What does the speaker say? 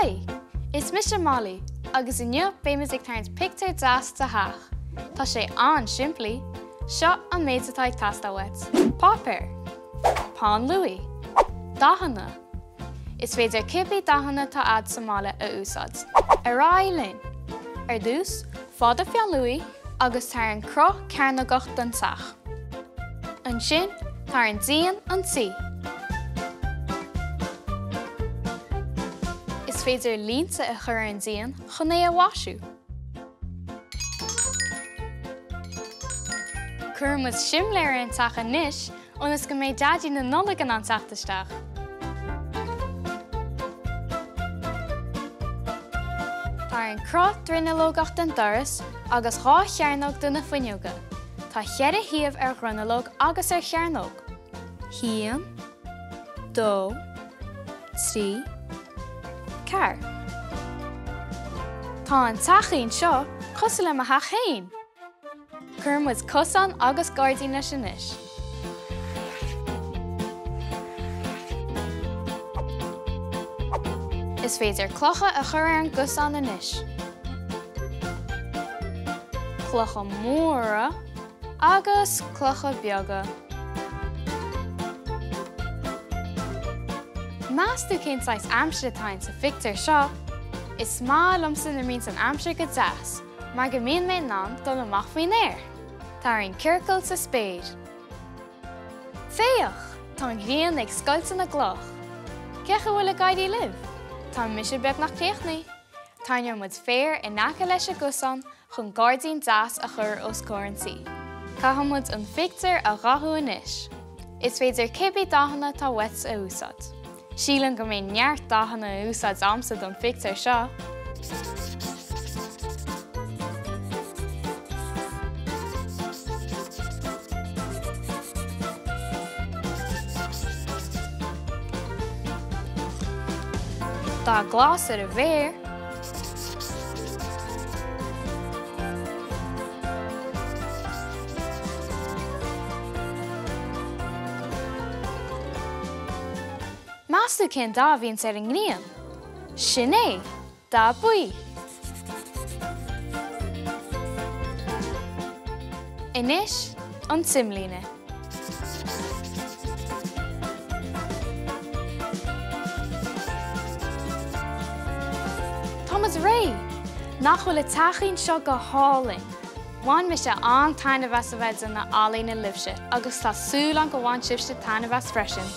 Haigh! Is mise Molly agus inniu beimid ag tarraingt pictiúr deas de theach. Tá sé an-simplí. Seo an méid atá ag teastáil uait. Páipéar. Peann luaidhe. Dathanna. Is féidir cibé dathanna atá a'd sa mbaile a úsáid. Ar aghaidh linn! Ar dtús, faigh do pheann luaidhe agus tarraing cruth cearnógach don teach. Ansin, tarraing díon an tí. Is féidir línte a chur ar an díon chun é a mhaisiú. Cuirfidh muid simléar ar an teach anois ionas go mbeidh Daidí na Nollag in ann teacht isteach. Tarraing cruth dronuilleogach den doras agus 2 chearnóg de na fuinneoga. Tá cheithre thaobh ar dhronuilleog agus ar chearnóg. Haon, dó, 3, 4. Tá an teachín seo cosúil le mo theach féin! Cuirfidh muid cosán agus gairdín leis anois. Is féidir clocha a chur ar an gcosán anois. Clocha móra. Agus clocha beaga. Meas tú cén saghas aimsire atá ann sa phictiúr seo? Is maith liomsa nuair a mbíonns an aimsir go deas, mar go mbíonn mé in ann dul amach faoin aer. Tarraing ciorcal sa spéir. Féach! Tá an ghrian ag scoilteadh na gcloch. Cén chaoi a bhfuil ag éirí libh? Tá mise beagnach críochnaithe. Tarraingeoidh muid féar in aice leis an gcosán chun gairdín deas a chur os comhair an tí. Caithfidh muid an phictiúr a dhathú anois. Is féidir cibé dathanna atá uait a úsáid. Sílim go mbeidh neart dathanna in úsáid a'msa don phictiúr seo. Dath glas ar an bhféar. Meas tú cén dath a bhíonns ar an ngrian? Sin é! Dath buí! Anois, an t-imlíne. Tá muid réidh! Nach bhfuil an teachín seo go hálainn? Bhain mise an-taitneamh as a bheith ag déanamh ealaíne libhse agus tá súil agam go bhain sibhse taitneamh as freisin!